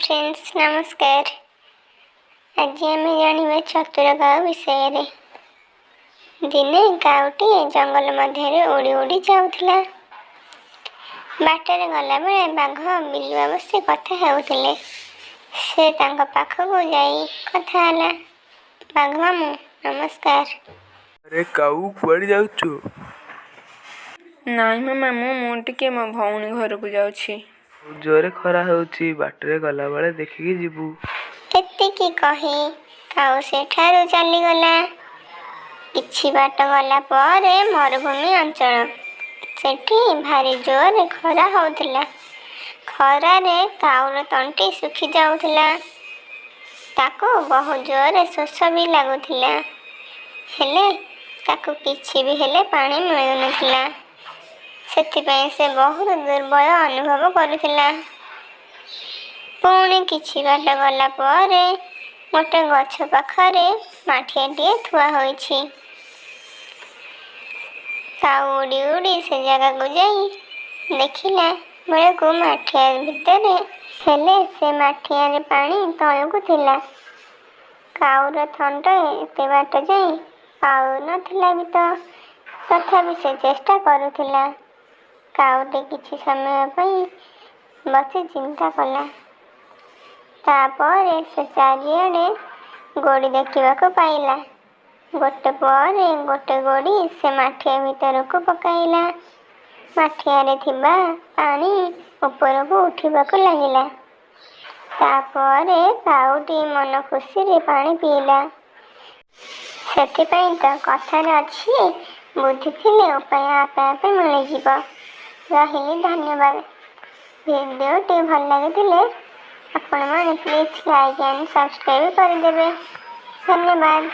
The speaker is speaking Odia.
ଫ୍ରେଣ୍ଡସ୍, ନମସ୍କାର। ଆଜି ଆମେ ଜାଣିବା ଚତୁର କାଉ ବିଷୟରେ। ଦିନେ କାଉଟିଏ ଜଙ୍ଗଲ ମଧ୍ୟରେ ଉଡ଼ି ଉଡ଼ି ଯାଉଥିଲା। ବାଟରେ ଗଲାବେଳେ ବାଘ, ବିଲୁଆ ବସି କଥା ହେଉଥିଲେ। ସେ ତାଙ୍କ ପାଖକୁ ଯାଇ କଥା ହେଲା, "ବାଘ ମାମୁଁ, ନମସ୍କାର। ଆରେ କାଉ, କୁଆଡ଼େ ଯାଉଛୁ? ନାଇଁ ମ ମାମୁଁ, ମୁଁ ଟିକେ ମୋ ଭଉଣୀ ଘରକୁ ଯାଉଛି। ବହୁତ ଜୋରରେ ଖରା ହେଉଛି, ବାଟରେ ଗଲାବେଳେ ଦେଖିକି ଯିବୁ। ଏତିକି କହି କାଉ ସେଠାରୁ ଚାଲିଗଲା। କିଛି ବାଟ ଗଲା ପରେ ମରୁଭୂମି ଅଞ୍ଚଳ। ସେଠି ଭାରି ଜୋରରେ ଖରା ହେଉଥିଲା। ଖରାରେ କାଉର ତଣ୍ଟି ଶୁଖି ଯାଉଥିଲା। ତାକୁ ବହୁତ ଜୋରରେ ଶୋଷ ବି ଲାଗୁଥିଲା। ହେଲେ ତାକୁ କିଛି ବି ହେଲେ ପାଣି ମିଳୁନଥିଲା। ସେଥିପାଇଁ ସେ ବହୁତ ଦୁର୍ବଳ ଅନୁଭବ କରୁଥିଲା। ପୁଣି କିଛି ବାଟ ଗଲା ପରେ ଗୋଟେ ଗଛ ପାଖରେ ମାଠିଆଟିଏ ଥୁଆ ହୋଇଛି। କାଉ ଉଡ଼ି ଉଡ଼ି ସେ ଜାଗାକୁ ଯାଇ ଦେଖିଲା ବେଳକୁ ମାଠିଆ ଭିତରେ, ହେଲେ ସେ ମାଠିଆରେ ପାଣି ତଳକୁ ଥିଲା। କାଉର ଥଣ୍ଟ ଏତେ ବାଟ ଯାଇ ପାଉନଥିଲା ବି ତ, ତଥାପି ସେ ଚେଷ୍ଟା କରୁଥିଲା। କାଉଟି କିଛି ସମୟ ପାଇଁ ବସି ଚିନ୍ତା କଲା। ତାପରେ ସେ ଚାରିଆଡ଼େ ଗୋଡ଼ି ଦେଖିବାକୁ ପାଇଲା। ଗୋଟେ ପରେ ଗୋଟେ ଗୋଡ଼ି ସେ ମାଠିଆ ଭିତରକୁ ପକାଇଲା। ମାଠିଆରେ ଥିବା ପାଣି ଉପରକୁ ଉଠିବାକୁ ଲାଗିଲା। ତାପରେ କାଉଟି ମନ ଖୁସିରେ ପାଣି ପିଇଲା। ସେଥିପାଇଁ ତ କଥାରେ ଅଛି, ବୁଦ୍ଧି ଥିଲେ ଉପାୟ ଆପେ ଆପେ ମିଳିଯିବ। ରହିଲି, ଧନ୍ୟବାଦ। ଭିଡ଼ିଓଟି ଭଲ ଲାଗିଥିଲେ ଆପଣମାନେ ପ୍ଲିଜ୍ ଲାଇକ୍ ଆଣ୍ଡ ସବସ୍କ୍ରାଇବ୍ କରିଦେବେ। ଧନ୍ୟବାଦ।